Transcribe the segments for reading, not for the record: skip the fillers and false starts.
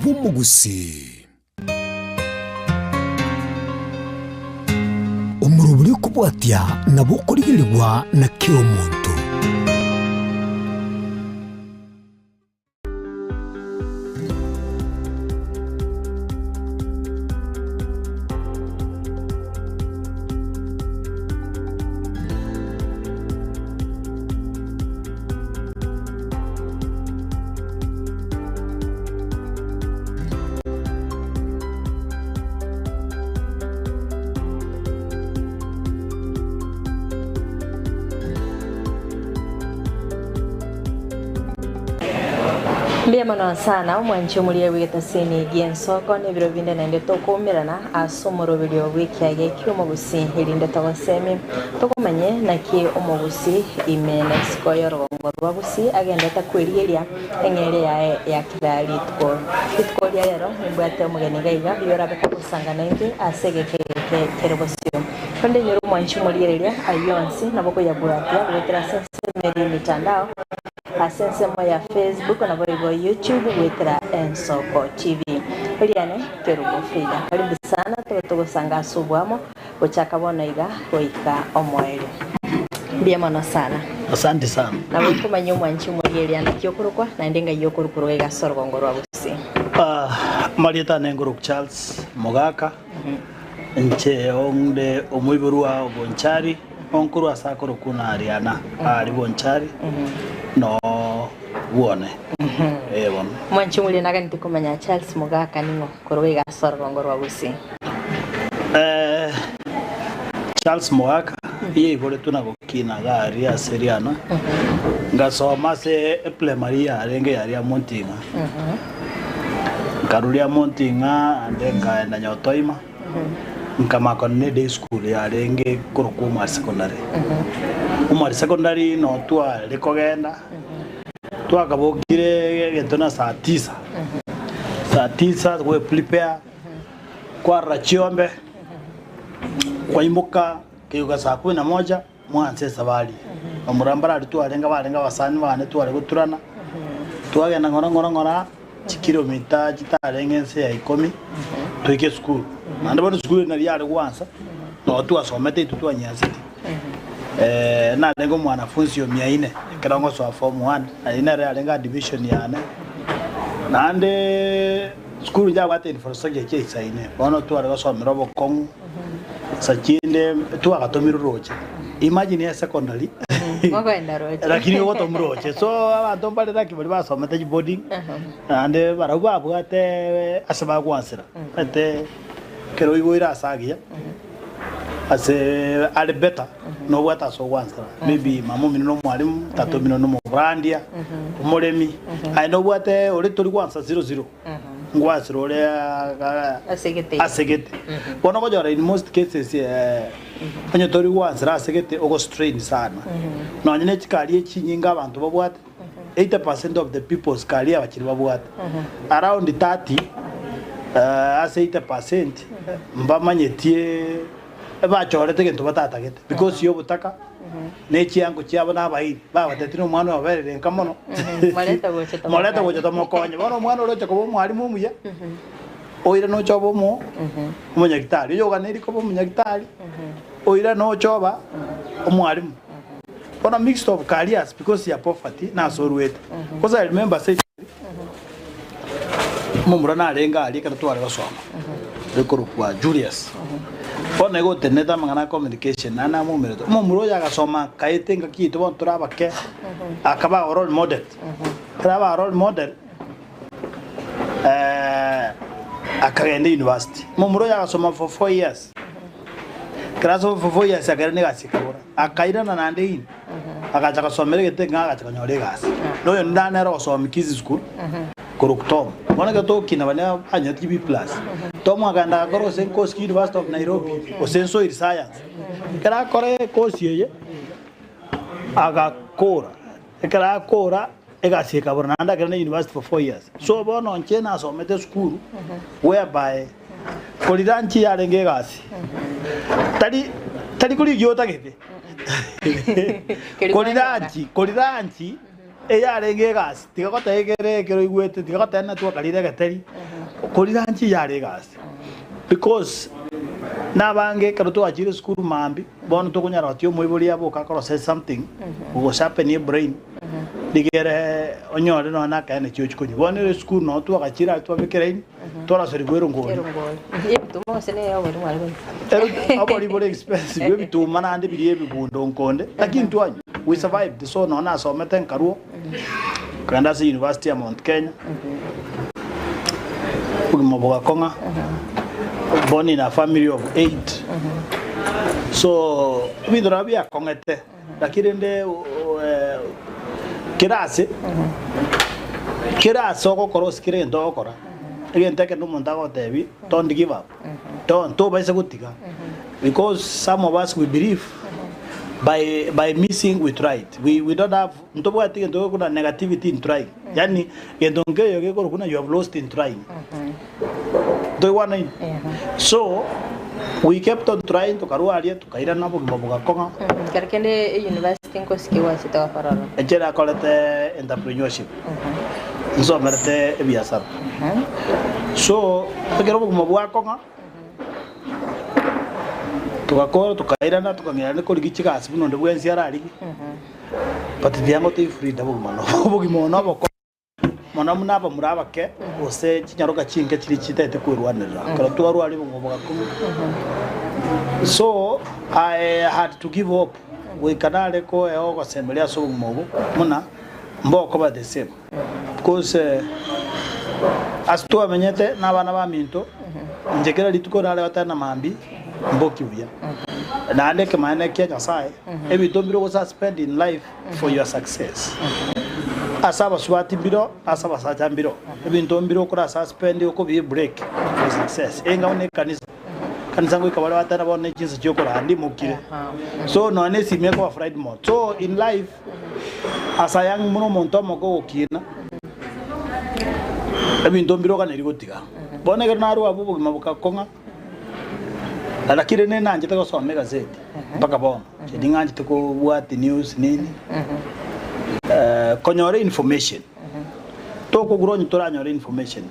bw'omogusii. Omorobori okobwatia nabo okorigerigwa na kera omonto. Mbuya mono sana omwanchi omoria bw'egetasini gi'ensoko na ebiro binde naende tokoumerana ase omoroberio bw'ekiage ki'omogusii erinde togosemie tokomanye naki omogusii ime na isiko y'orogongo rwa gusii agendete kwerigeria eng'eria yaye ya kera rituko. Rituko ria rero nimbwate omogeni iga iga oyio orabe kogosanga naintwe ase egeka egeke kere bosio. Korende inyore omwanchi omorigereria ayio onsi nabo okoyabwatia goetera ase ensemo eria y'emitandao, ase ensemo ya Facebook naboigo YouTube goetera Ensoko TV. Eriane Kerubo Frida. Karibu sana tobe togosanga ase oboamo gochaka bono iga goika omoerio. Mbuya mono sana. Asante sana. Nabo nkomanya omwanchi omorigereria naki okorokwa naende ng'ai okorukorwa iga ase orogongo rwa Gusii. Ah, amarieta ane nkorokwa Charles Mogaka. Inche onde omoiborwa o Bonchari, onkorwa ase akorokwa Nariana, aria Bonchari, no bwone. Ee bono. Mwanche omoria naganete komanya Charles Mogaka ning'o korwa iga ase orogongo rwa Gusii. Eh, Charles Mogaka yaiboretwe na gokina iga aria ase Riana, ngasoma ase eprimary yarenge yaria Monting'a. Nkaruria Monting'a ande nkaenda Nyotoima, nkamaka ne day school yarenge korokwa Omwari Secondary. Omwari Secondary no tware kogenda, twakabokire egento na saa tisa, saa tisa gwe prepare, kwarora chiombe, kwaimoka kegoika saa kumi na moja. Mwanse esabari, bamura mbarari twarenge barenge abasani bane tware goturana, twagenda ng'ora ng'ora ng'ora chikilomita chitarenge ense ya ikomi, toike esukuru. Naende bono esukuru eri nari yare gwansa, nabo twasomete intwe twanyiasete. Narenge omwanafunzi o mia ine ekero ngosoa form one, nari nere yarenge admission yane, naende sukuru njabwate infrastructure chiaisaine, bono tware gosomera obokong'u. Sachinde twagatomirwe roche. Imagine e secondary. Mokoenda roche. Lakini ogotomwa roche. So abanto mbare lucky baria basomete chiboarding naende barabwo babwate ase bagwansera. Omanyete ekero oiboire ase agiya ase are better nobwate ase ogwansera. Maybe mama omino na omwalimu, tata omino na omorandia, omoremi, aye nobwate ore tori gwansa zero zero. Ngwasire ore Ase gete. ase gete. Bono okonyora in most cases eh, onye tori gwansera ase gete ogo strain sana. Nonye ne chikari echinyinge abanto babwate, 80% of the peoples kari abachiri babwate. Around 30 eh, ase 80% mbamanyetie bachorete egento batatagete because ya obotaka. ne chiango chiabo na abairi, babatetie nomwana oyo oberire nka mono, Morete gocha tomokonye. morete gocha tomokonye. Bono omwana ore ocha koba omwalimu omuya, oirane oche obe omo omonyagitari, oyoganeiri koba omonyagitari, oirane oche oba omwalimu. Bono mixed of careers because ya poverty nase orwete. Because I remember say Omomura narenge aria ekero tware gosoma, ore korokwa Julius. Bono igo otenenete amang'ana a communication, naende namoumerete. Omomura oyo agasoma akaeta engaki yaito bono tore abake, akaba our role model. Ekero aba our role model, akagenda university. Omomura oyo agasoma for 4 years. Ekero asoma for 4 years akairana egasi ekabora. Akairana naende in. Agacha gosomera egete ng'a agacha konyora egasi. Na oyo nda nere ogosomia Kisii School korwa Tom. Bono ekero togokina baria banyorete chi B plus. Tom akagenda agakora gose course ki University of Nairobi gose Soil Science. Ekero akora ecourse eye agakora, ekero akora egasi ekabora naende akagenda university for 4 years. So bono inche nasomete esukuru whereby korira nchi yarenge egasi tari tari korigia otagete. Keri Kori kwanyora. ranchi, kori ranchi. Eyarenge egasi, tiga goteba ekere ekero oigwete, tiga goteba ng'a twakarire egeteri, koriranchi eyare egasi. Because nabange ekero twachire esukuru mambia, bono tokonyara gotiga omoibori aboke akorose something, ogosharpen ebrain, rigere onyore nonya na akaene chiochi konywa. Bono ere esukuru noo twagachire aria twabekera ime, twaraserigwa erongori. Erongori. Ebituma gose neye obori mware konywa. Ero obori bore expensive ebituma naende biria ebigundo nkonde, lakini twanywa, we survived so nonya nasomete nkarwa, nkagenda ase university ya Mount Kenya, obogima bogakong'a, born in a family of eight, so ebinto nabo biakong'ete. Naki rende kera ase, kera ase ogokora gose kera egento ogokora, egento ekero omonto agotebi don't give up, don't tobaisa gotiga because some of us we believe by by missing we tried, we we don't have ntobwati egento gekobuna negativity in trying, yaani gento nkeiyo gekorwa buna you have lost in trying. Ntoigwanaine? So, we kept on trying tokarwa aria tokairana obogima bogakong'a. Ekero kende e-university nkosike gwachete gokora ororo. Inche nakorete entrepreneurship, nsomerete ebiasara. So, ekero obogima bwakong'a, togakora tokairana tokang'erana korigia chigasi buna onde bwensi ararigie, but tiangotebia Frida obogima nobo obogima obo nobokong'u. Mono buna abamura abake, gose chinyaroka chinke chiria chitaete kwerwanerera, ekero twarwaria obogima bogakong'a. So I had to give hope, goika nare koewa ogosemeria ase obogima obo, buna mbokoba the same. Because ase twamenyete na abana baminto, inche kera rituko nare goteba na mambia, mboki buya. Naende ekemanyererio kia Nyasaye, ebinto mbire ogosuspend in life, for your success. Ase abasubati mbiro, ase abasacha mbiro, ebinto mbire okora suspend okobia break for success. Enga buna ekanisa. Kanisa ngoika bare batera bono ne chinsa chiokorandi mokire. So nonya ne esimi ekoba flight mode. So in life as a young buna omonto omoke ogokina, ebinto mbire oganeiri gotiga. Bono ekero narwa abwo obogima bogakong'a, lakini rende nanchete gosoma egazeti mpaka bono. Inche ning'anchete kobwati news nini, konyora information. Tokogura onye toranyore information.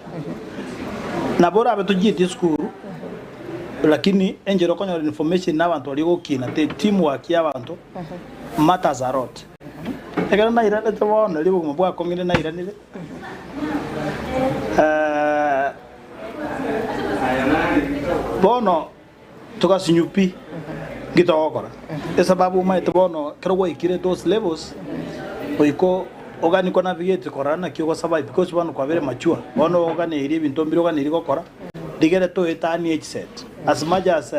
Nabo orabe tochieti esukuru, lakini enchera okonyora information na abanto baria ogokina te team work ya abanto matters a lot. Ekero nairanete bono riria obogima bwakong'ire nairanire, bono Togasinywa pi, nki togokora? Esababu omanyete bono ekero gwaikire those levels, goika oganie ko navigate korora naki ogo survive because bono kwabeire mature, bono oganeirie ebinto mbire oganeirie gokora, rigere toetanie each set. As much as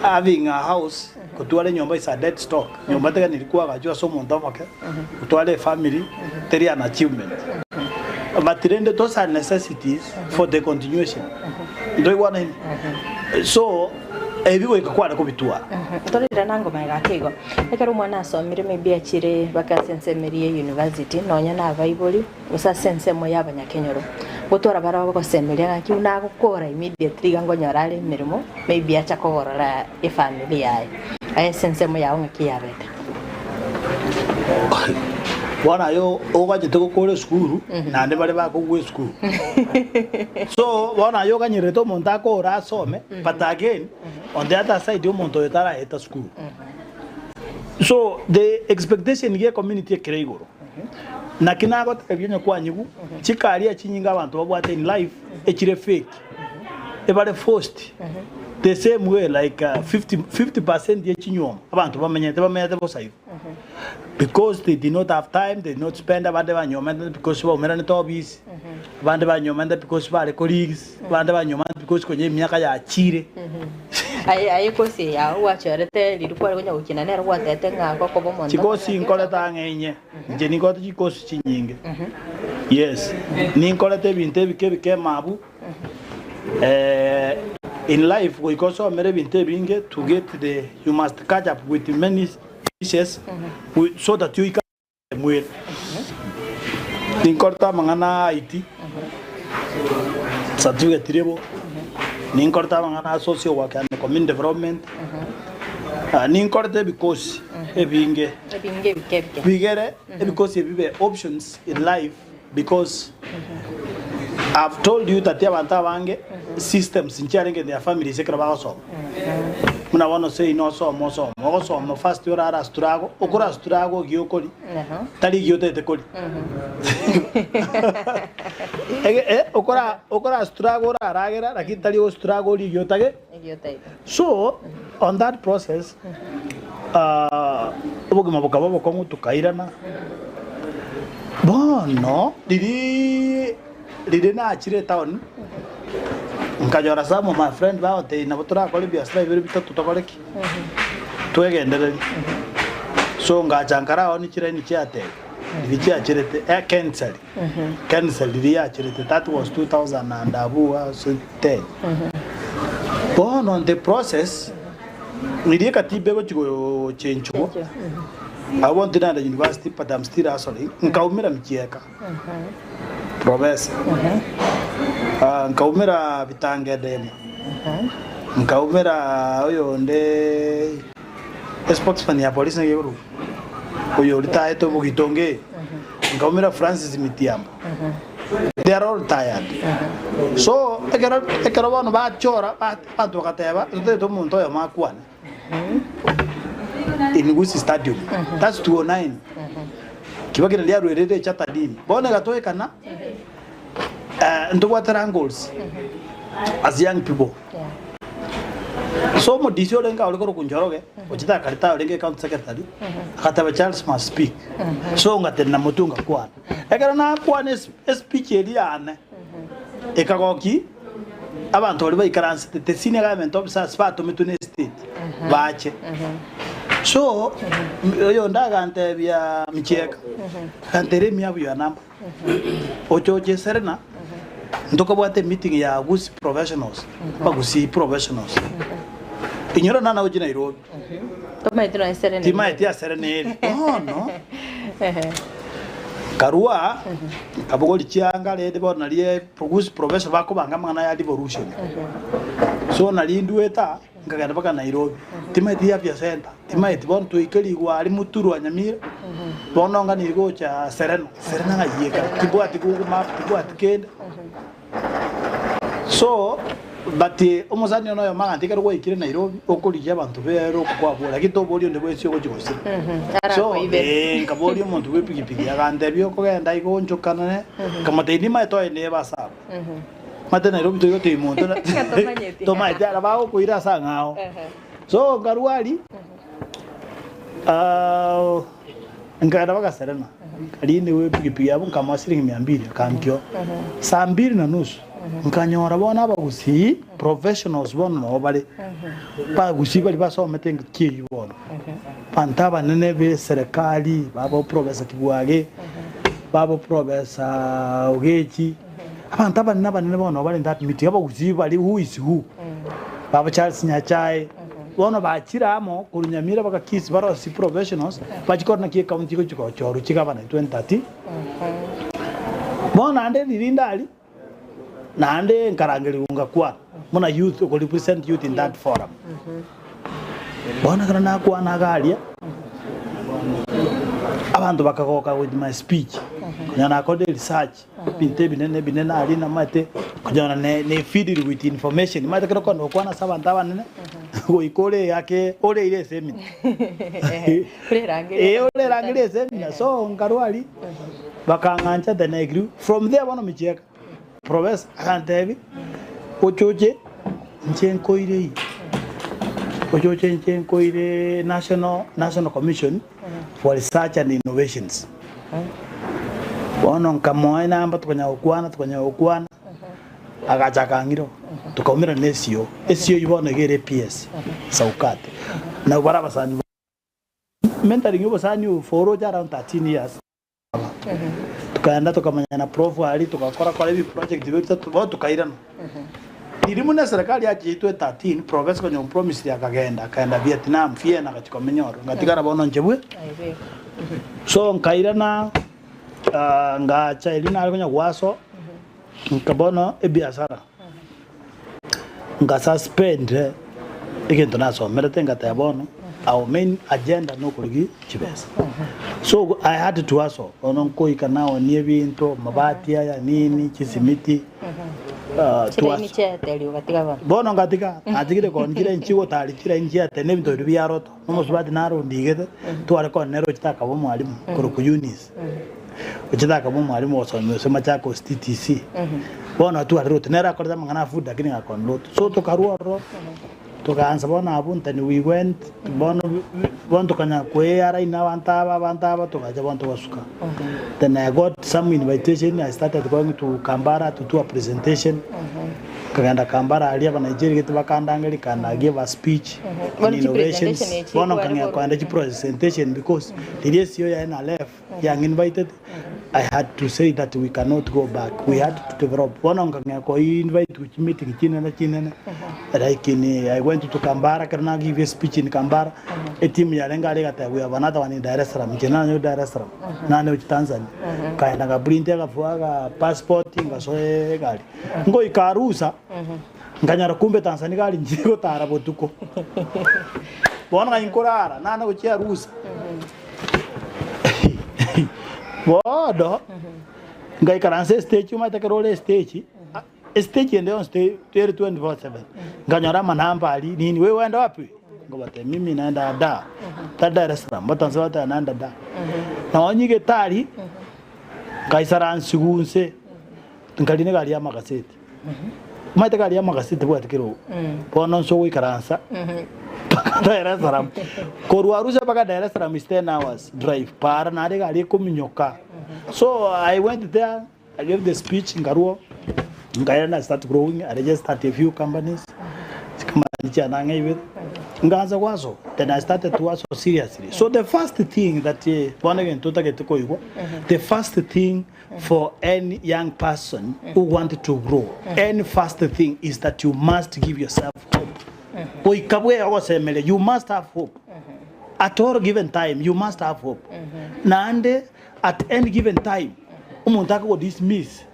having a house, gotwara enyomba is a dead stock, nyomba teganeirie koagachwa ase omonto omoke, gotwara efamily teri an achievement. But rende those are necessities for the continuation. Ntoigwanaine? So, ebi goika kware kobitwara. Torire na ngoma egaka igo. Ekero omwana asomire maybe achire mpaka ase ensemo eria ya university, nonya na abaibori, gose ase ensemo ya abanyakenyoro, gotwara bare ogosemeria ng'aki buna agokora immediately iga nkonyora are emeremo, maybe acha kogorora efamiri yaye. Aye ase ensemo yao ng'aki yabete? Bono aye ogachete gokora esukuru naende bare bakogwa esukuru. So bono aye oganyererete omonto akore asome but again on the other side omonto oyo taraeta sukuru. So the expectation ye community ekere igoro. Naki nagotebia onye kwanyigwa, chikaria chinyinge abanto babwate in life echire fake. Ebare forced the same way like 50 50% ye chinyuomo abanto bamenyete bamenyete bosa igo because they did not have time they did not spend abande banyuomete because baumeranete office abande banyuomete because bare colleagues abande banyuomete because konya emiaka yachire. Aye aye kosi yao gwachorete riria kware konya gokina nere gwatebete ng'a gokoba omonto Chikosi nkorete ang'e inye inche ninkorete chikosi chinyinge yes ninkorete ebinto ebike ebike emabu. In life goika osomere ebinto ebinge to get the you must catch up with many issues so that you oike mwere. Ninkorete amang'ana a IT certificate rebo, ninkorete amang'ana a social work and community development, ninkorete ebikosi. Ebinge. Ebinge ebike ebike. Bigere ebikosi ebi bibe options in life because I've told you that abanto abange systems nchiarenge in their families ekero bagosoma. Buna bono sei nosome osome, ogosoma first orara struggle, okora struggle ogiye okori, tari egiya otagete koria. Ege eh okora okora struggle oraragera lakini tari o struggle orie egiya otage. Egiya otagete. So on that process obogima bokaba obokong'u tokairana. Bono riria riria nachire etown nkanyora some of my friend bagotebia nabo torakore ebiasara bibere bitato tokore ki? Twegendererie. So ngacha nkaraoni chiraini chia Airtel riria chiacherete eh Kensal, Kensal riria yacherete that was 2000 and abwo ase 10. Bono in the process riria ekatiba egochi gochenchigwa abwo bono tinaenda university but I'm still hustling nkaumera michieka Professor nkaumera Bitangedemo nkaumera oyonde espokesman ya polisi naki ekorokwa oyo oritaete obogitonge nkaumera Francis Mitiambo they are all tired so ekero ekero bono bachora abanto bagateba totagete omonto oyomo akwane in Gusii Stadium that's 2009 Kibaki naria arwerete echata dini bono egatoekana eh, ntobwate wrangles as young people so omodisi orenge ore korokwa Njoroge ochete akareta orenge county secretary agateba Charles must speak so ngatenena motwe ngakwana ekero nakwana es- espeech eria yane ekagoki abanto baria baikaransete the senior government officers batometwe ne estate bache so oyonde agantebia michieka agantebia emiabu your number oche oche Serena ntokabwate emeeting ya Gusii professionals abagusii professionals inyora nana gochia Nairobi Tomaeti nonya Serena timaeti ase Serena eri bono Nkarua, nkabogoria chianga rende bono naria Gusii Professor bakobanga amang'ana ya devolution. So naria ndwete aa, nkagenda mpaka Nairobi. Timaeti afya center, timaeti bono twaika rigwa aria Muturwa Nyamira, bono nganire gocha Serena, Serena ng'ai ekare, tibwati Google map, tibwati kende. So, but omosani one oyomo agancha ekero gwaikire Nairobi, okorigia abanto bere okokwabora, lakini toboria onde bwensi ogochia gosira. So, Arakoibe. eh, nkaboria omonto bwa epikipiki, agantebia okogenda iga onchokanane, nkamotebia nimanye toe nebe ase abwo. Omanyete Nairobi toigotebia monto na Tomanyeti. tomaeti ara bagokoira ase ang'ao. So, nkarwa aria, ah, Nkaenda mpaka Serena, nkarina epikipiki abwo nkamoa siringi mia mbili akankioa. Saa mbili na nusu nkanyora bono abagusii professionals bono nabo bare, bagusii baria basomete engaki eyio bono, abanto abanene be eserekari, babo Professor Kibwage, babo Professor Ogechi, abanto abanene abanene bono nabo bare in that meeting, abagusii baria who is who, babo Charles Nyachae. Bono bachire amo korwa Nyamira baka Kisii barosie professionals bachie korora naki ecounty egochia gochorwa chigavana 2013. Bono naende riria ndari naende nkarangerigwa ngakwana buna youth oko represent youth in that forum. Bono ekero nakwana iga aria abanto bakagoka with my speech konya nakorire research. Ebinto ebinene ebinene aria namaete konyora ne ne feeded with information maete kero okogenda gokwana ase abanto abanene goika ore ake oreire esemina Orerangerie eh orerangerie esemina so nkarwa aria bakang'ancha then I grew from there bono michieka professor agantebia oche oche inche nkoire ii oche oche inche nkoire national national commission for research and innovations. Bono nkamoa enamba tukanya gokwana tukanya gokwana, agacha akang'ira oo, tokaumera na esio, esio eyio bono iga ere PS Saukate. Nabo bare abasani ba mentoring obosani obo for oroche around 13 years. Tukaenda tokamanyana prof aria togakora kora ebiproject bibere bitato bono tokairana. Riria buna eserekari yachietwe 13, professor konya omopromisiri akagenda, akaenda Vietnam, Vienna agachia komenya ororo, ngatigara bono inche bwe. So nkairana ah, ngacha erio nare konya goaso, nka bono ebiasara, nkasuspend egento nasomerete ngateba bono. Our main agenda nokorigia chibesa. So I had to hustle. Bono nkoika naonie ebinto, amabati aya nini, chisimiti. To Chiraini hustle. chiaeteri ogatiga bono. Bono ngatiga, natigire koonia chiraini chigotari chiraini chiaeteri na ebinto biria biaroto. Na omosubati naro ondigete, tware koonia nere ochete akaba omwalimu korokwa Eunice. Ochete akaba omwalimu ogosomia ase Machakos TTC. Bono tware roto, nere akorete amang'ana a food lakini gakonia roto. So tokarwa ororo. Togaansa bono abwo ntani we went bono bono tokanya koeyara ime abanto aba abanto aba togacha bono togasuka. Then I got some invitation I started going to Kampala to do a presentation. Nkagenda Kampala aria abanigeria gete bakandangeria and I gave a speech on Bono innovations. chipresentation echi Bono kware nkang'ea korwa. koenda chipresentation because riria esio yaye na left yang invited I had to say that we cannot go back we had to develop bono nkang'ea ko invite chi meeting chinene chinene like in I went to Kambara ekero na give a speech in Kambara e team yarenge aria egateba we have another one in Dar es Salaam inche nanye Dar es Salaam nane gochia Tanzania nkaenda nga print agafua aga passport ngasoa egari ngoika Arusha nkanyora kumbe Tanzania gari nchiri gotara botuko bono ng'ai nkorara nane gochia Arusha. Bono ngaikaransa estage omanyete ekero ore estage, estage ende yonsi te ere 24/7 nkanyora amanamba aria nini wewe waenda wapi? Nkobatebia mimi naenda Dar, tari Dar es Salaam, batansa bateba naenda Dar. Nonye nyigete aria, nkaisaransigwa inse, nkarina egari ya amagaseti. Omanyete egari ya amagaseti tebwati kerogo, bono inse ogoikaransa mpaka Dar es Salaam. Korwa Arusha mpaka Dar es Salaam is 10 hours drive, para nare egari ekominyoka. So I went there, I gave the speech, nkarwa, nkairana I start growing, I registered a few companies, chicompany chiane ang'e ibere, nkaansa goasoa, then I started to hustle seriously. So the first thing that bono egento otagete koigwa, the first thing For any young person who want to grow, any first thing is that you must give yourself hope. Goika bwe ogosemeria, you must have hope. At all given time, you must have hope. Naende at any given time, omonto akogo dismiss,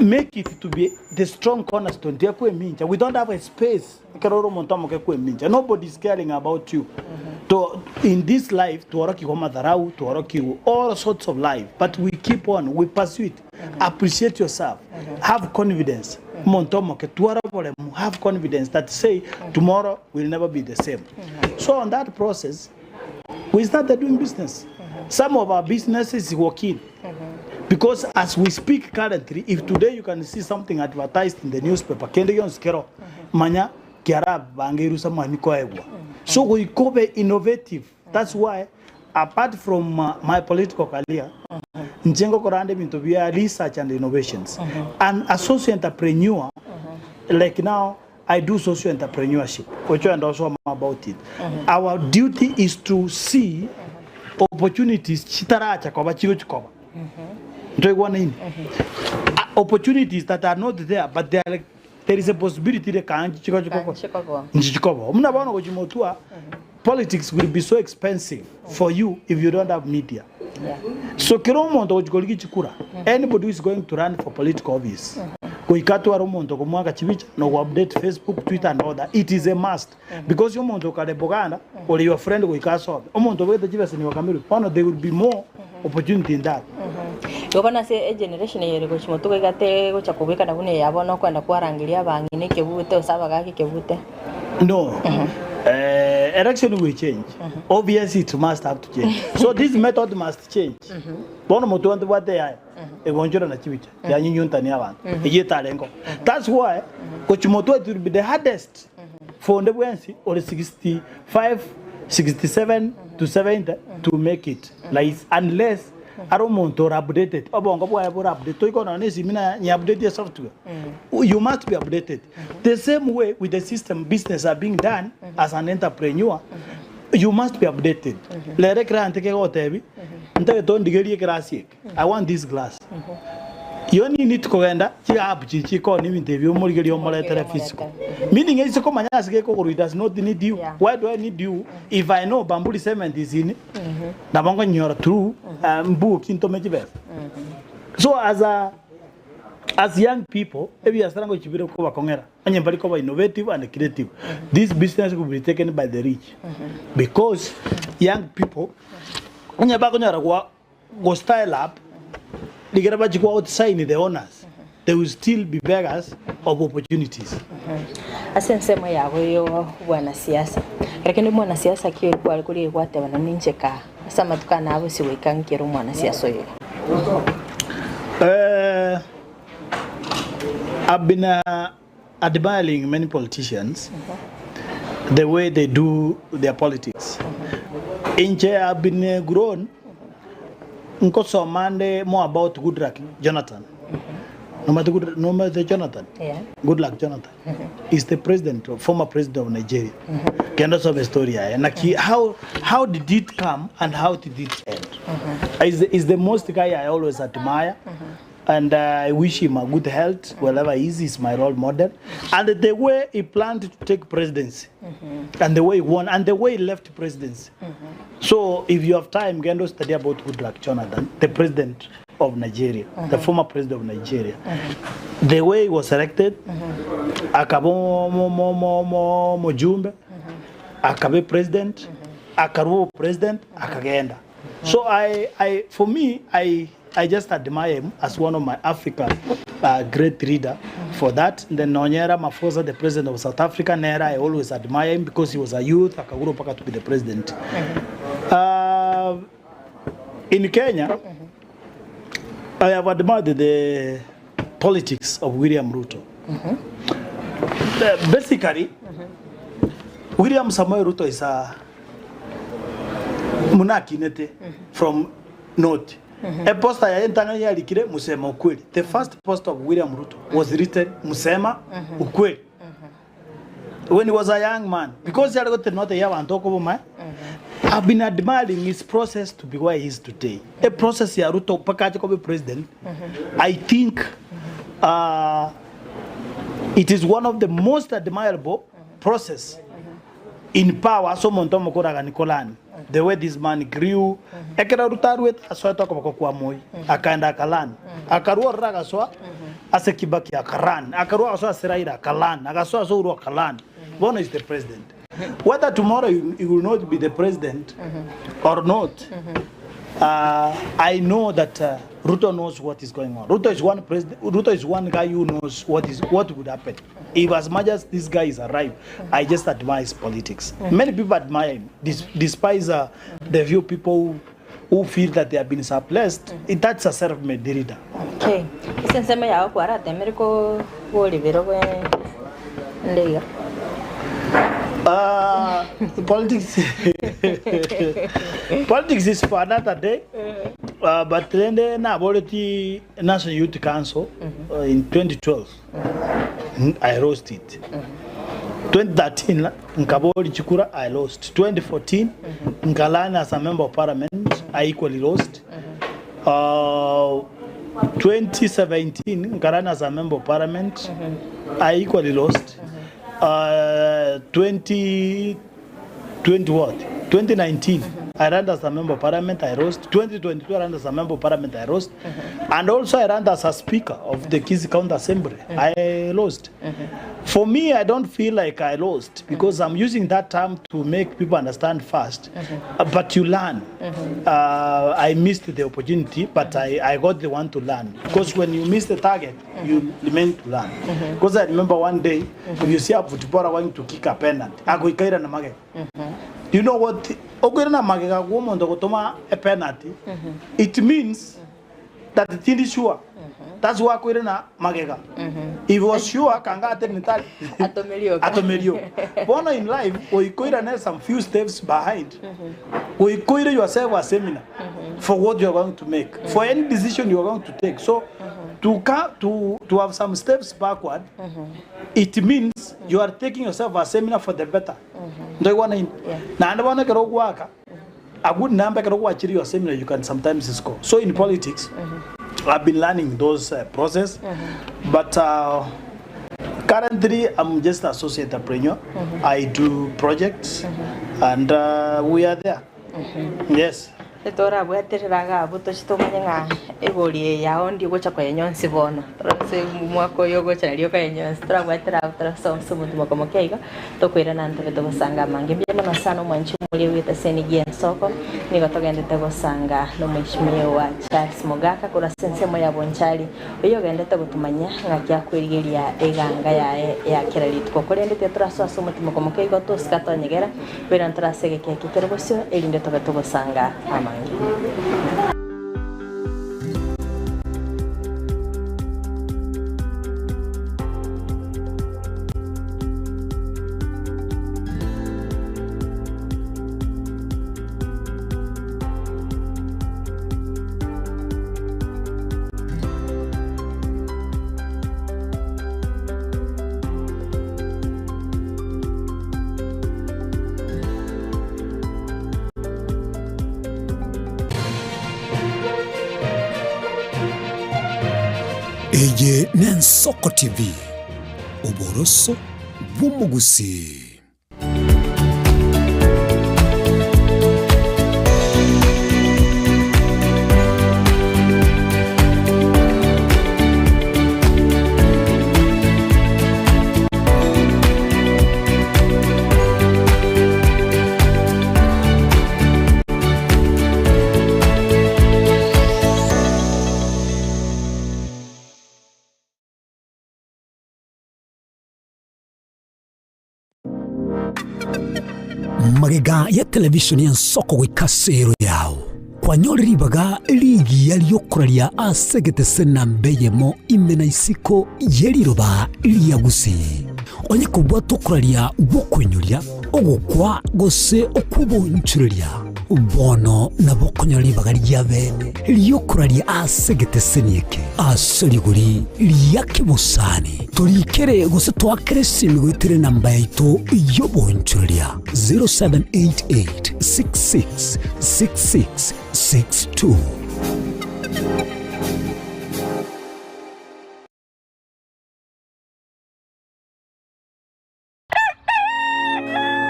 make it to be the strong cornerstone tiga kwemincha. We don't have a space Ekero ore omonto omoke kwemincha, nobody is caring about you. To, in this life tworokigwe amadharau, tworokigwe all sorts of life, but we keep on, we pursue it. Appreciate yourself, have confidence. Omonto omoke twara oboremu, have confidence that say tomorrow will never be the same. So on that process, we started doing business. Some of our businesses working. Because as we speak currently, if today you can see something advertised in the newspaper, kende gionsi kero, manya kiarabangeirwe samani koegwa. So goika obe innovative. That's why apart from my political career, inche ngokora ande ebinto bia research and innovations. And a social entrepreneur, like now, I do social entrepreneurship, which and also I'm about it. Our duty is to see opportunities chitaracha koba chigochi koba. Ntoigwanaine? Opportunities that are not there but there, are, there is a possibility they can chigochi koba. Nchichikoba. Muna bono gochimotua politics will be so expensive for you if you don't have media. So kera omonto ogochia korigia chikura, anybody who is going to run for political office, goika atware omonto okomoaka chibicha na ogo update Facebook, Twitter and all that. It is a must. Because omonto okare Boganda, ore your friend goika asobe. Omonto obegete chibesa nigo akamerwe. Bono there will be more opportunity in that. Igo bono ase egeneration eye ere gochia motwe iga tegocha kobwekana buna eya bono okoenda kwarangeria abang'ina ekebute gose abagaka ekebute. No. Election will change. Obviously it must have to change. So this method must change. Bono motwe ntobwate yaya egonchora na chibicha yanyunyuntania abanto eyio etarengo. That's why gochia motwe it will be the hardest for onde bwensi ore 65, 67 to 70 to make it like unless Are omonto ore updated, obongo bwaye bore updated. Toika nonya na esimi na nye update ye software. You must be updated. The same way with the system business are being done as an entrepreneur, you must be updated. Rero ekero ante kegotebi, ntagete ondigerie ekerasi eke. I want this glass. You need kogenda chi app chi chikoni ebinto ebi omorigerie omoretere physical. Meaning ase komanya ase gekogorwa it does not need you. Why do I need you if I know Bamburi cement is in Nabo nkonyora through mbuki ntome chibesa. So as a As young people, ebiasara ngochia bire kobakong'era onye mbari koba innovative and creative. This business will be taken by the rich because young people onye bakonyara gwa go style up rigera bachie go outshine the owners they will still be beggars of opportunities. Ase ensemo yabo y'obwanasiasa, ekero kende omwanasiasa ki oria kware koria gwateba nonye ninche kaa ase amatuko ane abosio goika nkere omwanasiasa oyo iga. Eh, I've been uh, admiring many politicians the way they do their politics. Inche I've been uh, grown nkosoma nde more about Goodluck Jonathan. Nomanyete Good, nomanyete Jonathan? Yeah. Goodluck Jonathan is the president, former president of Nigeria. Kenda osome story yaye. Naki how how did it come and how did it end? Is the, is the most guy I always admire. And uh, I wish him a good health wherever he is. He's my role model. And the way he planned to take presidency, and the way he won, and the way he left presidency. So if you have time, genda study about Goodluck Jonathan, the president of Nigeria, the former president of Nigeria. The way he was elected, akaba omojumbe, akaba president, akarwa president, akagenda. So I, I, for me, I, I just admire him as one of my African uh, great leader for that. Then Nonyera Ramaphosa, the president of South Africa, Nera, I always admire him because he was a youth, akaguru paka to be the president. Uh, in Kenya, I have admired the politics of William Ruto. Basically, William Samoei Ruto is a munakinete from north. A poster ya entang'ani yarikire Musema ukweli. The first post of William Ruto was written Musema ukweli. When he was a young man, because yari gote north ya bantu okoboma. I've been admiring his process to be where he is today. A process ya Ruto mpaka aje kuba president. I think uh, it is one of the most admirable process in power ase omonto omokoragani kolani the way this man grew ekero Ruto aruete asoete okoboko kwa Moi akaenda akalani akarua ororo agasoa ase Kibaki akarun akarua agasoa ase Raila akalani agasoa ase Uhuru akalani bono is the president whether tomorrow he, he will not be the president or not uh, I know that uh, Ruto knows what is going on. Ruto is one president. Ruto is one guy who knows what is what would happen. If as much as this guy is arrived, I just admire his politics. Many people admire him, dis- despise uh, the few people who, who feel that they have been suppressed. That's a self-made leader. Okay. Ase ensemo yao kwaratemire ko boribero bwe nde iga. Uh, politics politics is for another day. Uh, but then naboreti National Youth Council uh, in 2012. I lost it. 2013 nkabori chikura I lost. 2014 nkalani as a member of parliament I equally lost. Uh, 2017 nkarani as a member of parliament I equally lost. Uh, 20 20 what? 2019 I ran as a member of parliament, I lost. 2022 I ran as a member of parliament, I lost. And also I ran as a speaker of the Kisii County Assembly. I lost. For me, I don't feel like I lost because I'm using that term to make people understand fast. But you learn. I missed the opportunity, but I, I got the one to learn. Because when you miss the target, you remain to learn. Because I remember one day, if you see a footballer going to kick a penalty, agoikaira na magega. You know what? Okoira na magega gwo omonto gotoma a penalty, it means that tindi sure. That's why akoire na magega. If he was sure, kanga ate nitali. Atomerio. Atomerio. Bono in life, oikoira na some few steps behind. Oikoire yourself a seminar for what you are going to make, for any decision you are going to take. So to come to to have some steps backward, it means you are taking yourself a seminar for the better. Ndoigwana in. Yeah. Na ande bono ekero ogwaka a good number ekero gwachire your seminar you can sometimes score. So in politics, I've been learning those uh, process, but uh, currently I'm just associate entrepreneur. I do projects, and uh, we are there. Yes. Torabwaterere iga abwo tochie tomanye ng'a egori eye yao ndi ogocha koyenywa onsi bono. Ase omwaka oyo ogocha nario okoyenywa onsi. Torabwatere abwo torasoa ase omotumo moke iga, tokoirana ntobe togosanga amange. Mbuya mono sana omwanchi omoria bwete ase enigi y'ensoko, nigo togendete gosanga nomoishimiwa Charles Mogaka korwa ase ensemo ya Bonchari, oyio ogendete gotomanyia ng'aki akwerigeria eganga yaye ya kera rituko. Korende tiga torasoa ase omotimoko moke igo tosika tonyegera, Koirana tore ase egeka eke kere bosio, erinde tobe togosanga amange. Eye n'Ensoko TV, oboroso bw'omogusii. Magega ya televisheni y'ensoko goika ase ero yao, kwanyore ribaga rigiya ri'okoraria ase egetese namba eyemo ime na isiko ye riroba ria Gusii. Onye kobwate okoraria gw'okoinyoria, ogokwa, gose okw'obonchoreria, bono nabo okonyora ribaga ria bene ri'okoraria ase egeteseni eke ase rigori ria kebosani. Torikere gose toakere esimi goetera enamba yaito y'obonchoreria 0788 66 66 62.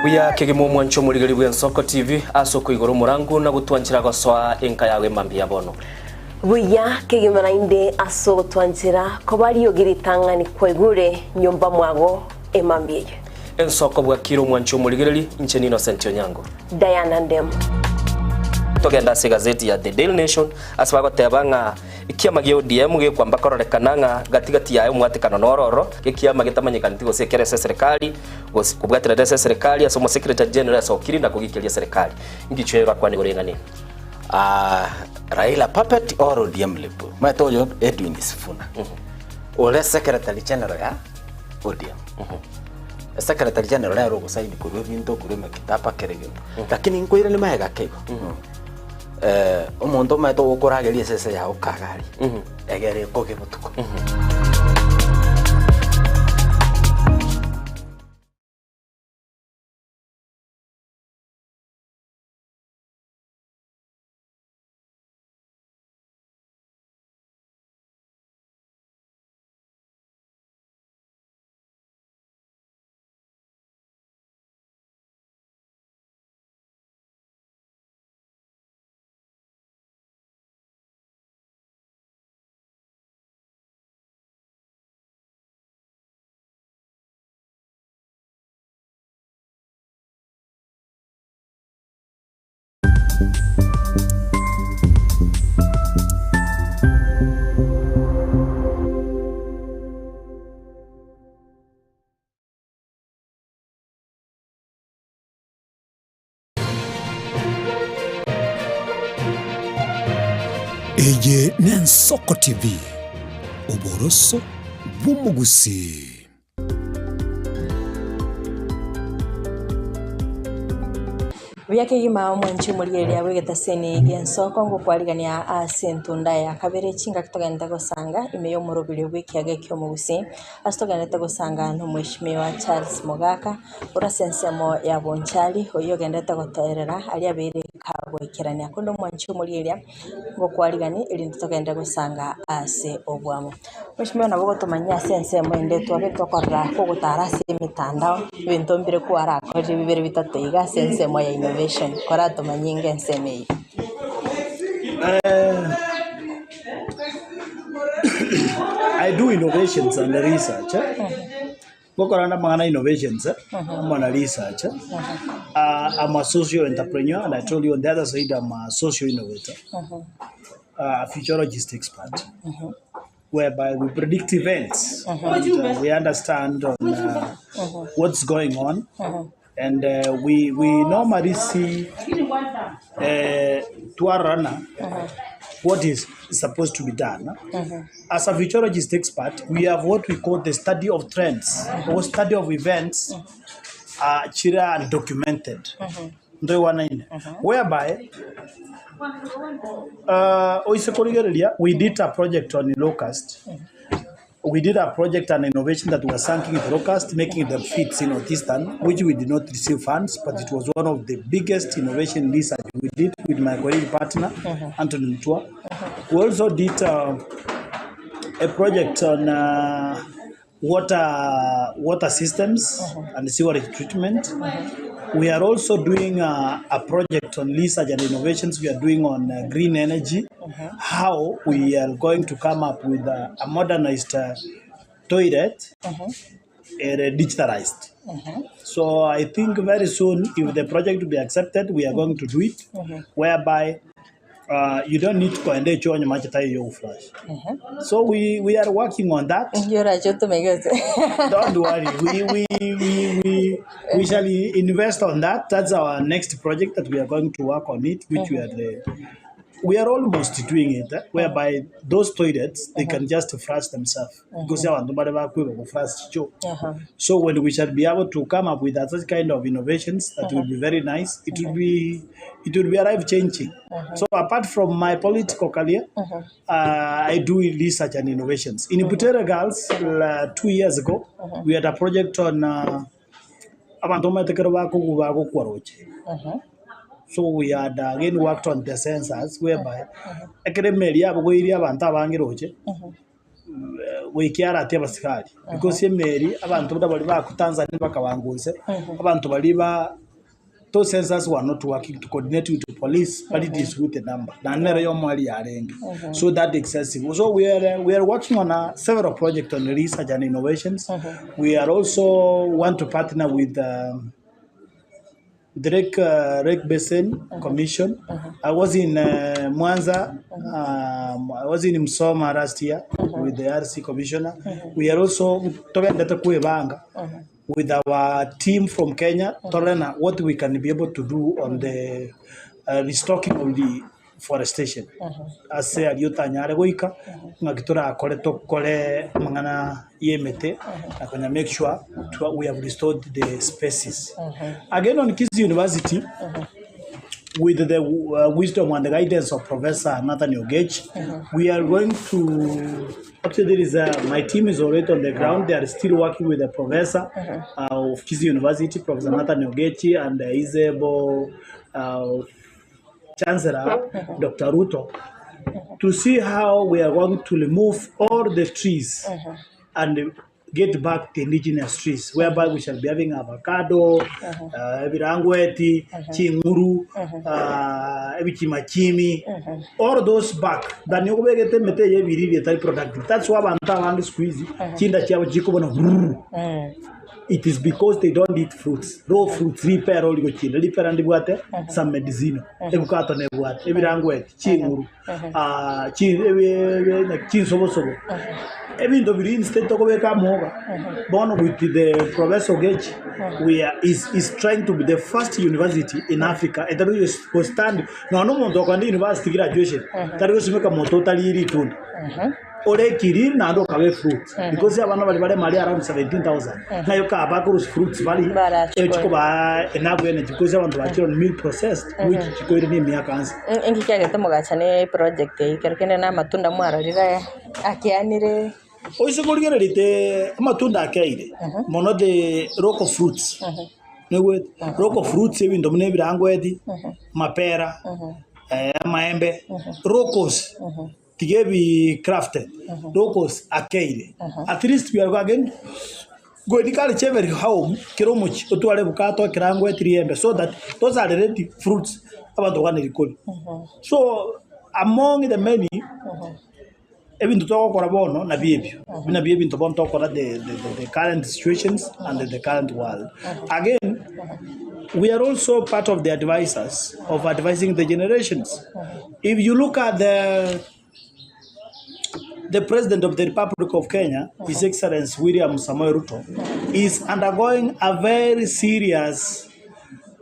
Buya kegima omwancho omorigeri bw'Ensoko TV ase okoigora omorangu na gotwanchera gosoa enka yao emambia ya bono. Buya kegima naende ase ogotwanchera koba riogi ritang'ani kwaigure nyomba mwago emambia eye. Ensoko bwakire omwancho omorigereri, inche n'Innocent Onyango. Diana Ndemo. Togende ase egazeti ya The Daily Nation ase bagoteba ng'a Ekiama gia ODM gekwamba kororekana ng'a gati gati yaye omwatekano noro ororo, ekiama getamanyekaneti gose ekere ase eserekari, gose kobwaterera ase eserekari ase omosecretary general asokiri na kogikeria eserekari. Inki orakwane igoro y'eng'ana eye? Ah, Raila puppet or ODM lip? Omanyete oyo Edwin Sifuna ore secretary general ya ODM. Secretary general nere ogosaini korwa ebinto korwa emekitaba kera egento. Lakini nkoiranie magega ake igo. Omonto omanyete ogokorageria esese yao kagari, egere ekoge botuko. Eye n'Ensoko TV, oboroso bw'omogusii. Buya kegima omwanchi omorigereria bw'egetaseni gi'ensoko ngokwarigania ase entunda ya kabere chingaki togenderete gosanga ime y'omoroberio bw'ekiaga eki'omogusii ase togenderete gosanga n'omweshimiwa Charles Mogaka Ore ase ensemo ya Bonchari, oyio ogenderete gotoerera aria abeire kagoikerania. Korende omwanchi omorieria ngokwariganie, erinde togende gosanga ase obwamo. Mweshimiwa nabo ogotomanyia ase ensemo ende twabe tokorora kogotara ase emetandao, ebinto mbire kwarakorire bibere bitato iga ase ensemo ya innovation, koratomanyie inga ensemo eyio. I do innovations and research. Ngokora namang'ana innovations amo na research. I'm a social entrepreneur and I told you on the other side I'm a social innovator, a futurologist expert whereby we predict events and we understand on what's going on and we, we normally see twarorana what is supposed to be done. As a futurologist expert, we have what we call the study of trends or study of events chire undocumented. Ntoigwanaine? Whereby oise korigereria, we did a project on locust. We did a project and innovation that was sinking the locust, making them fit in Northeastern, which we did not receive funds, but it was one of the biggest innovation research we did with my colleague partner, Anthony Mutua. We also did a project on water, water systems and sewerage treatment. We are also doing a project on research and innovations we are doing on green energy, how we are going to come up with a modernized toilet ere digitalized. So I think very soon, if the project will be accepted, we are going to do it, whereby you don't need to koenda echoo onye mache taiyo goflash. So we are working on that. Inki orache otome gose? Don't worry, we shall invest on that. That's our next project that we are going to work on it, which we are the, we are almost doing it, eh, whereby those toilets, they can just flush themselves. Because abanto mbare bakweba goflush chichoo. So when we shall be able to come up with that such kind of innovations, that will be very nice. It will be a life changing. So apart from my political career, I do research and innovations. In Butere Girls, 2 years ago, we had a project on abanto omanyete ekero bakogu bagokwa roche. So we had again worked on the sensors whereby ekero emeri yabogoirie abanto abange roche, goikia arati abasigari because emeri abanto buna baria baku Tanzania bakabanga inse abanto baria ba those sensors were not working to coordinate with the police, but it is with the number na nere yomwari yarenge so that excessive. So we are working on a several projects on research and innovations. We are also want to partner with the Lake Basin Commission. I was in Mwanza, I was in Msoma last year with the RC Commissioner. We are also togendete kwibanga with our team from Kenya to learn what we can be able to do on the restocking of the forestation ase aria otanyare goika ng'aki torakore tokore amang'ana ya emete na konya make sure we have restored the species. Again, on Kisii University, with the wisdom and the guidance of Professor Nathan Ogech, we are going to actually there is a, my team is already on the ground. They are still working with the professor of Kisii University, Professor Nathan Ogechi, and his able Chancellor, Dr. Ruto, to see how we are going to remove all the trees and get back the indigenous trees, whereby we shall be having avocado, ebirangweti, chinguru, ebichimachimi, all those back. Than yokobegete emete eye ebiri etari productive. That's why abantu abange siku hizi chinda chiabo chikobona brrr. It is because they don't eat fruits, raw fruits. Ripera origochina ripera ndibwate some medicine, ebukato nebwate ebirangweti, chinguru, ah, chinsobosobo, ebinto biri instead tokobeka amoga. Bono with the Professor Ogechi, we are is trying to be the first university in Africa etari go stand nonya omonto okogenda university graduation tari gosimeka moto otari ritunda orekiri naende okabe fruits because abana bari bare mari around 17,000 nayo kaba bakorusia fruits bari Barachukua. echikoba enough energy because abantu bakire on meal processed, which chikoire ni emiaka nse. Inki kiagete mogacha ni project eye kero kende na amatunda mwarorire akianire? Oise korigererete amatunda akeire mono, the local fruits, nigwete local fruits, ebinto buna ebirangweti, mapera, amaembe, locals, tiga ebi crafted locals akeire. At least we are again going encourage every home kero omochi otware bukato, ekirangweti, riembe, so that those are the ready fruits abantu gane rikori. So Among the many, ebinto togokora bono nabio ebio, ebi nabio ebinto bono togokora the the the the current situations and the current world. Again, we are also part of the advisors of advising the generations. If you look at the the President of the Republic of Kenya, His Excellency William Samoei Ruto, is undergoing a very serious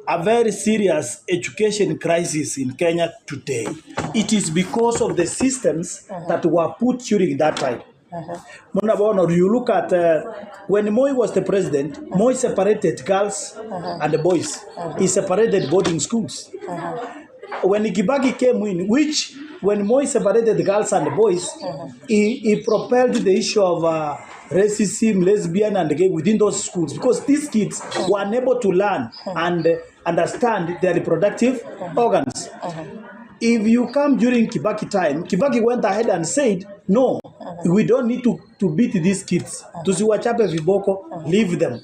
a very serious education crisis in Kenya today. It is because of the systems that were put during that time. Muna bono, you look at when Moi was the president, Moi separated girls and the boys. He separated boarding schools. When Kibaki came in, which when Moi separated girls and boys, he propelled the issue of racism, lesbian and gay within those schools because these kids were unable to learn and understand their reproductive organs. If you come during Kibaki time, Kibaki went ahead and said, no, we don't need to beat these kids. Tusiwachape viboko, leave them.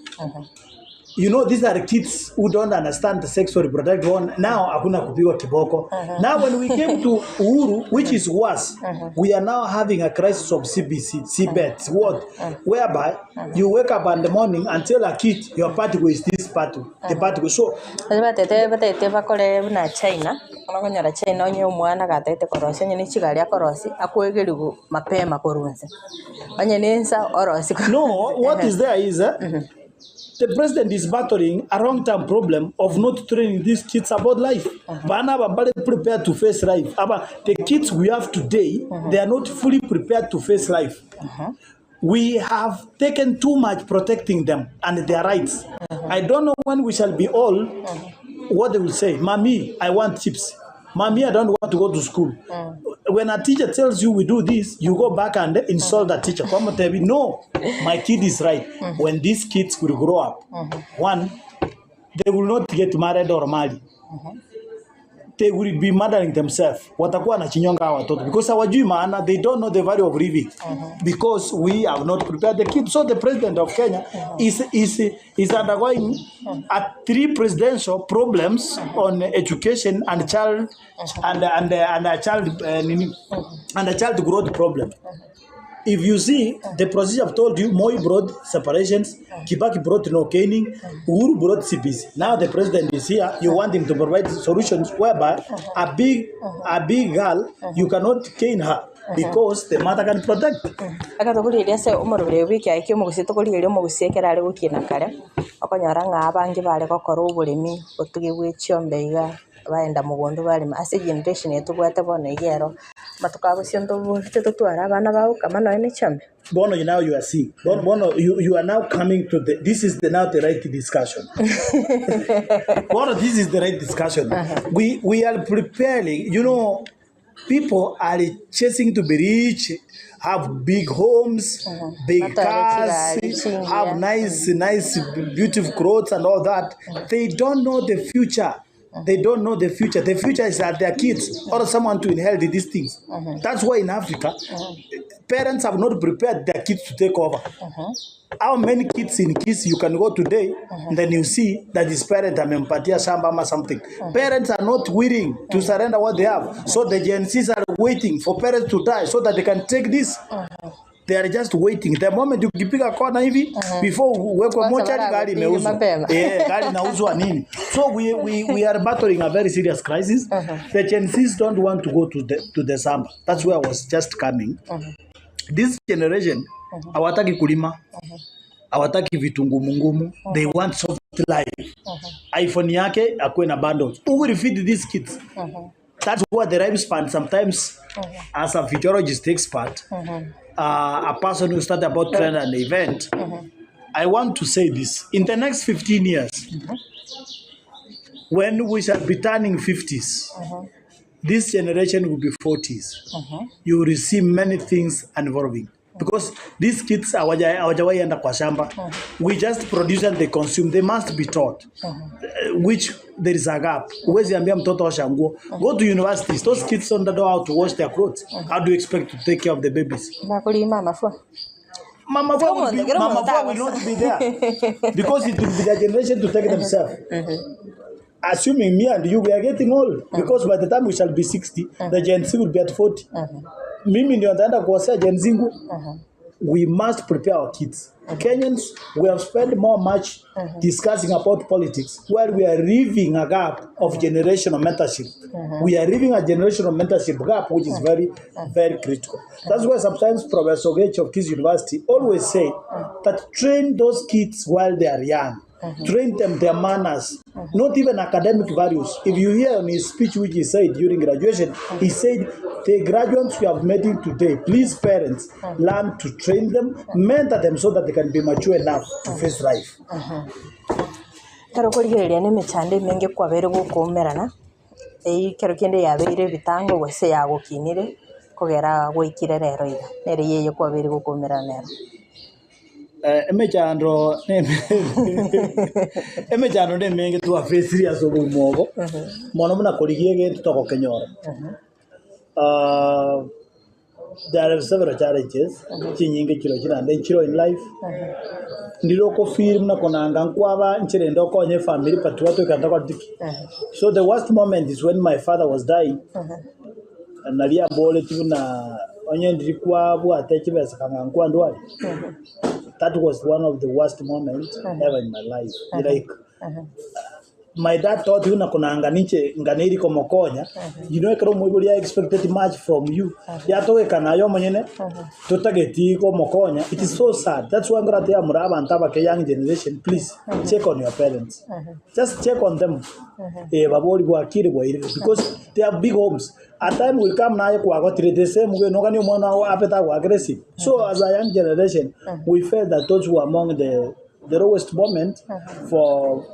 You know, these are kids who don't understand the sexual reproductive organ. Now, hakuna kupigwa kiboko. Now, when we came to Uhuru, which is worse, we are now having a crisis of CBC, CBET, what? Whereby you wake up in the morning and tell a kid, your pathway is this pathway, the pathway. So, Batete batete bakore buna China, okonyora China onye omwana gatagete korosia onye ne chigari akorosia, akoegeriwa mapema korwa inse. Onye ne ensa orosia korwa No, what is there is the president is battling a long term problem of not training these kids about life. Bana aba mbare prepared to face life. Aba the kids we have today, they are not fully prepared to face life. We have taken too much protecting them and their rights. I don't know when we shall be old, what they will say. Mommy, I want chips. Mommy, I don't want to go to school. When a teacher tells you we do this, you go back and insult that teacher. Kwamba tebi, no, my kid is right. When these kids will grow up, one, they will not get married or marry. They will be murdering themselves. Watakuwa na chinyonga hawa watoto because hawajui maana, they don't know the value of living because we have not prepared the kids. So the president of Kenya is undergoing a three presidential problems on education and child and a child nini, and a child growth problem. If you see the procedure I've told you, Moi brought separations, Kibaki brought no caning, Uhuru brought CBC. Now the president is here, you want him to provide solutions whereby a big girl, you cannot cane her because the mother can protect. Eke tokorigereria ase omoroberi bwa ekiagera kia omogusia tokorigereria omogusia ekero are gokina kare, okonyora ng'a abange bare gokora oboremi, otuge bwa echiombe iga, baenda mogondo barema. Ase egeneration eye tobwate bono iga ero, amatuko abosio ntoboete totware abana bagokama nonye na echiombe. Bono now you are seeing. Bono, Bono you are now coming to the, this is the now the right discussion. Bono, this is the right discussion. We are preparing, you know, people are chasing to be rich, have big homes, big Batware cars, chigari, chingiya. have nice, nice, beautiful clothes and all that. They don't know the future. They don't know the future. The future is that their kids or someone to inherit these things. That's why in Africa, parents have not prepared their kids to take over. How many kids in Kisii you can go today, and then you see that his parent amempatia shamba ama something. Parents are not willing to surrender what they have. So the Gen Zs are waiting for parents to die so that they can take this. They are just waiting. The moment ukipiga kona hivi, before uwekwe Kwanza mochari, wala gari wapige imeuzwa. mapema. Gari inauzwa nini? So we are battling a very serious crisis. The Gen Zs don't want to go to the shamba. That's where I was just coming. This generation hawataki kulima, hawataki vitu ngumu ngumu. They want soft life. iPhone yake akuwe na bundles. Who will feed these kids? That's what the lifespan sometimes, as a futurologist expert, a person who started about trend and event, I want to say this. In the next 15 years, when we shall be turning 50s, this generation will be 40s. You will see many things evolving. Because these kids hawajawahi enda kwa shamba. We just produce and they consume. They must be taught. Which there is a gap. Huwezi ambia mtoto osha nguo. Go to universities. Those kids don't know how to wash their clothes. How do you expect to take care of the babies? Bakorima amafua. Mama Fua will be, Come on, Mama Fua will not be there. Because it will be their generation to take themselves. Assuming me and you we are getting old because by the time we shall be 60 the Gen Z will be at 40. Mimi ndio nitaenda kuosea Gen Z nguo. We must prepare our kids. Kenyans, we have spent more much discussing about politics while we are leaving a gap of generational mentorship. We are leaving a generational mentorship gap which is very, very critical. That's why sometimes Professor Ogechi of Kisii University always say that train those kids while they are young. Train them their manners, not even academic values. If you hear on his speech which he said during graduation, he said, the graduates we have met today, please parents, learn to train them, mentor them so that they can be mature enough to face life. Ekero okorigereria na emechando emenge kwabeire gokoumerana, eyio ekero kende yabeire ebitango gose yagokinire, kogera gwaikire rero iga, nere eyio eyio kwabeire gokoumerana nero. Emechando emechando nemenge twafacire ase obogima obo, mono buna korigia egento togokenyora. There are several challenges, chinyinge chiro chirande nchiro in life, ndire okofeel buna konanga nkwaba nchera ende okonye efamiri but twatoika ntokoreti ki. So the worst moment is when my father was dying, Naria amboretie buna onye ndiri kwabwate chibesa kang'a nkwandware, that was one of the worst moment ever in my life. Like my dad thought buna konanga ninche nganeri komokonya, you know ekero omoibori a expected much from you, yatogekana aye omonyene totageti komokonya, it is so sad. That's why nkorate amura abanto abake young generation please check on your parents. Just check on them, eh babori bwakire bwairire because they have big homes. A time will come naye kwagotire the same way noganie omwana oo abe tagoakera esimi. So as a young generation we felt that those were among the the lowest moment for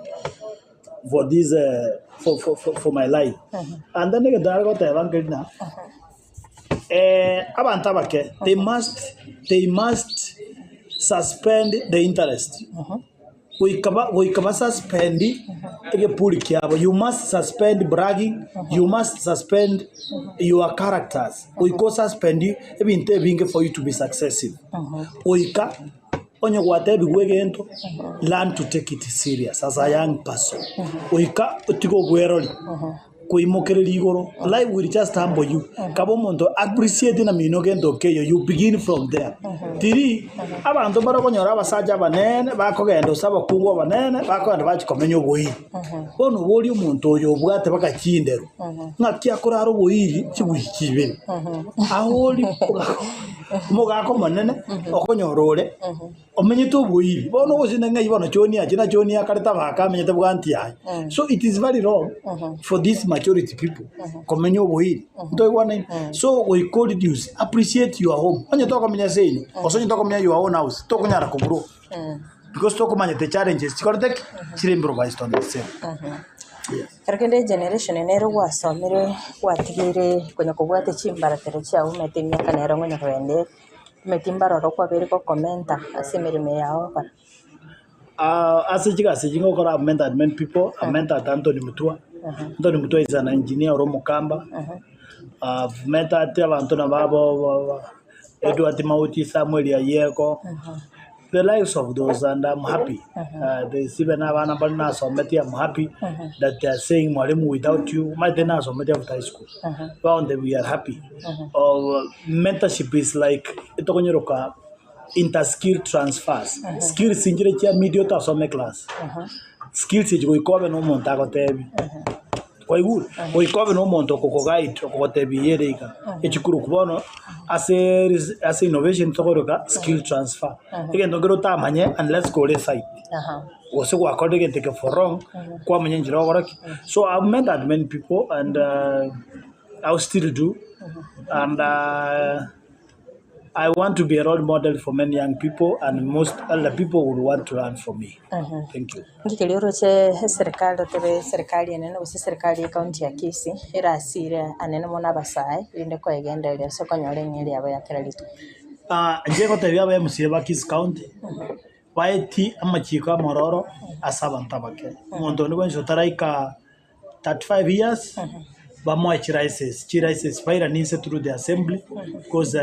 for this for for for for my life. And then egento nare goteba nkeri ng'a abanto abake they must they must suspend the interest. Goika ba goika ba suspend egepuri kiabo, you must suspend bragging, you must suspend your characters, goika o suspend ebinto ebinge for you to be successive. Goika onye gwatebigwe egento, learn to take it serious as a young person. Goika otige obwerori. Koimokereria igoro, life will just humble you. Kaba omonto appreciate na mino gento nkeiyo, you begin from there. Tiri abanto mbare okonyora abasacha abanene bakogenda gose abakungu abanene bakogenda bachia komenya oboiri. Bono oborie omonto oyo obwate mpaka chinderu, ng'aki akorara oboiri chiwiki ibere, aorie omogaka omonene okonyora ore. Omenyete oboiri, bono ogosina ng'ai bono choni ache na choni akare tabaka amenyete bwanti aye. So it is very wrong for this majority people komenya oboiri. Ntoigwanaine? So goika o reduce, appreciate your home. Onye tokomenya ase ime, gose onye tokomenya your own house, tokonyara koburwa. Because tokomanyete challenges chikorete ki? Chire improvised on the same. Yes. Ekero kende egeneration nere gwasomire gwatigeire konya kobwate chimbaratero chiago omanyete emiaka nero ngonya kogenda ere. Omanyete mbaroro kwabeire gokomenta ase emeremo yao ogokora. Ase chigasi echi ngokora I've mentored many people, I've mentored Anthony Mutua, Anthony Mutua is an engineer ore omokamba, I've mentored abanto nabo abo Edward Mauti, Samuel Ayieko, the likes of those and I'm happy. There is even abana mbare nasometie I'm happy that they are saying mwalimu without you, omanyete nasometie after high school, bono we are happy. Mentorship is like etokonyeroka inter skill transfers, skills nchire chia media otasome eclass, skills echi goika obe na omonto agotebia. Kwaigure? Goika obe na omonto okokoguide, okogotebia eye ere iga, echikurukwa bono ase ris ase innovation tokoroka skill transfer. Egento nkere otamanye unless kore esite, gose gwakorire egento eke for long, kwamanya enchera ogokora ki. So I've mentored many people and I will still do and I want to be a role model for many young people and most other people would want to learn from me. Thank you. Inki keria oroche eserikari otebe eserikari enene gose eserikari ye county ya Kisii erasire anene mono abasae erinde koegendereria ase okonyora eng'eria yabo ya kera rituko? Ah, inche gotebia aba MCA ba Kisii County baetie amachiko amororo ase abanto abake. Omonto onde bwensi otaraika 35 years bamoe chilicense, chilicense bairanie inse through the assembly because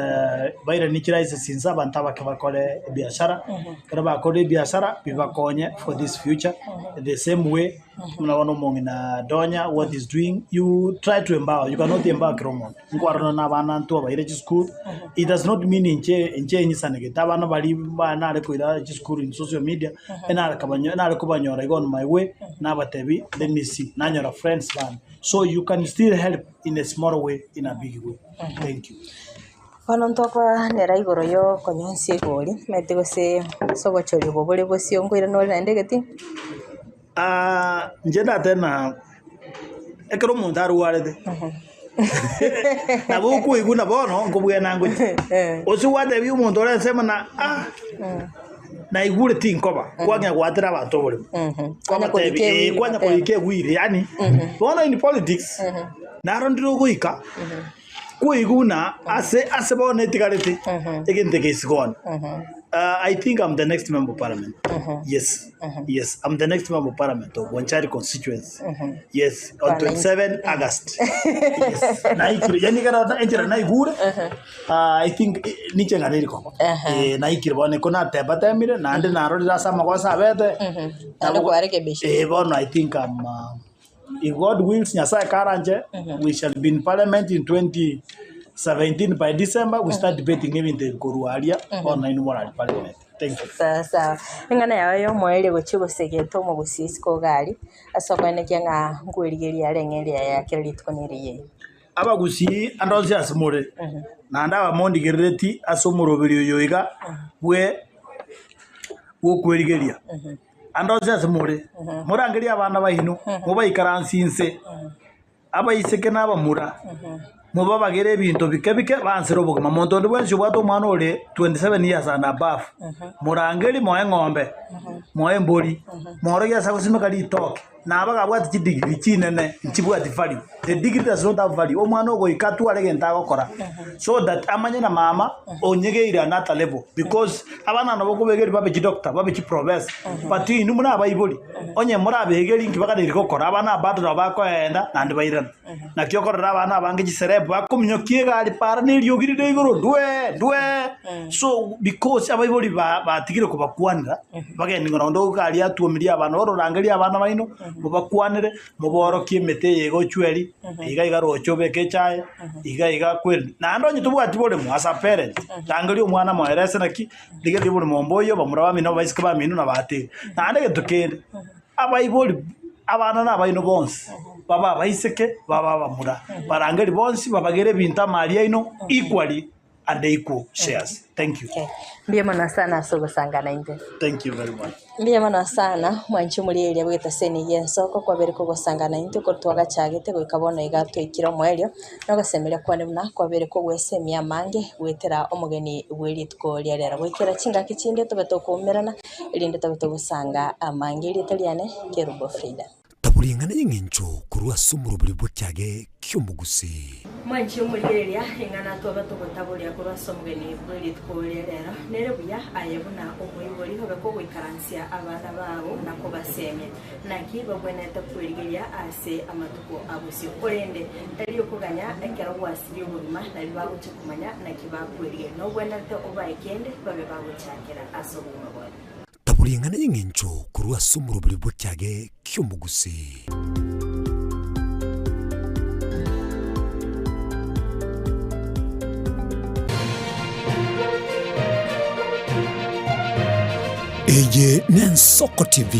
bairanie chilicense inse abanto abake bakore ebiashara, ekero bakorire ebiashara bibakonye for this future the same way. Buna bono omong'ina Donya what is doing, you try to empower, you cannot empower kera omonto. Nkwarora na abana ntwabaire chisukuru, it does not mean inche inche nyisanegete abana baria ba nare koira chisukuru in social media, enare kabanyo nare kobanyora iga on my way, nabatebi let me see, nanyora friends bane. So you can still help in a small way, in a big way. Thank you. Bono ntokwanera igoro y'okonyonsia egori, omanyete gose ase obochori obo bore bosio nkoirana ore naende egetii. Inche ndatebe ng'a ekero omonto arwarete, nabo okoigwa buna bono nkobwena ngochia. Gose gwatebia omonto ore ensemo ng'a ah, naigure tinkoba, kwang'ea goatera abanto oboremo. Kwabatebia eh, kwanya korika egwiri yaani, bono in politics, naro ndire ogoika, Koigwa buna ase ase bono etigarete egento eke is gone. I think I'm the next member of parliament. Yes. Yes, I'm the next member of parliament of Bonchari constituency. Yes, on 27 August. Yes. Naikire, yani ekero enchera naigure, I think ninche ng'a neri koba. Naikire bono eko nateba temire, naende narorire ase amagoso abete. Naende kwarekebisha. Bono I think I'm If God wills, Nyasaye karanche, we shall be in parliament in 2017 by December, we start debating ebinto ebi korwa aria, bono nainwe morari parliament. Thank you. Sawa sawa. Eng'ana yao y'omoerio gochia gosegeta omogusii isiko iga aria, ase okoenekia ng'a nkwerigeria are eng'eria yaye ya kera rituko nere eyio. Abagusii ande onsi ase more, naende abamondigerereti ase omoroberi oyo iga bwe bw'okwerigeria. Ande onsi ase more, morangerie abana baino, mobaikaransie inse, abaiseke na abamura, mobabagere ebinto bike bike bansere obogima. Monto onde bwensi obwate omwana ore 27 years and above, morangerie moe eng'ombe, moe embori, moorokie ase agosimeka ritoke. Na abagabwate chidigiri chinene nchibwati value. The degree does not have value. Omwana ogoika atware egento agokora so that amanye na mama onyegeire another level because abana nabo okobegeria babe chidoctor babe chiprofessor but inwe buna abaibori onye morabegeri inki baganeiri gokora abana aba bado nabo bakoenda naende bairane. Naki okorora abana abange chiceleb bakominyokia egari para na eriogi rire igoro ndwee ndwee so because abaibori ba batigire kobakwanera bagende ng'a onde egari atuomirie abana bono orangerie abana baino mobakwanere moborokie emete eye iga ochweri iga iga roche obeke echae iga iga kweri naende onye tobwati boremo as a parent rangeria omwana moerese naki rigereria oboremo mboiyo bamura bamino abaiseke bamino na bateri naende egento kende Abaibori, abana na abaino bonsi, babe abaiseke, babe abamura, barangeri bonsi babagere ebinto amari aino equally and equal shares. Thank you. Okay. Mbuya mono sana ase ogosangana intwe. Thank you very much. Mbuya mono sana mwanche omorieria bw'etaseni y'ensoko kwabere kogosangana intwe korwa twagachagete goika bono iga twaikire omoerio, na ogosemeria kwane buna kwabere kogwesemia amange goetera omogeni bwe rituko ria rero. Goikera chingaki chinde tobe tokoumerana erinde tobe togosanga amange. Erieta riane Kerubo Frida. Taboring'ana y'engencho korwa ase omoroberi bw'ekiage ki'omogusii. Mwanche omorigereria ing'ana twaba togotaboria korwa ase omogeni bwe rituko ria rero. Nere buya aye buna omoibori obe kogoikaransia abana bao na kobasemia. Naki bagwenerete kwerigeria ase amatuko a bosio. Korende tari okoganya ekero gwasirie obogima nario bagochia komanya naki bakwerigeria. Nogwenerete obae kende babe bagochakera ase obogima bwabo. Taboring'ana y'engencho korwa ase omoroberi bw'ekiage ki'omogusii. Eye n'Ensoko TV.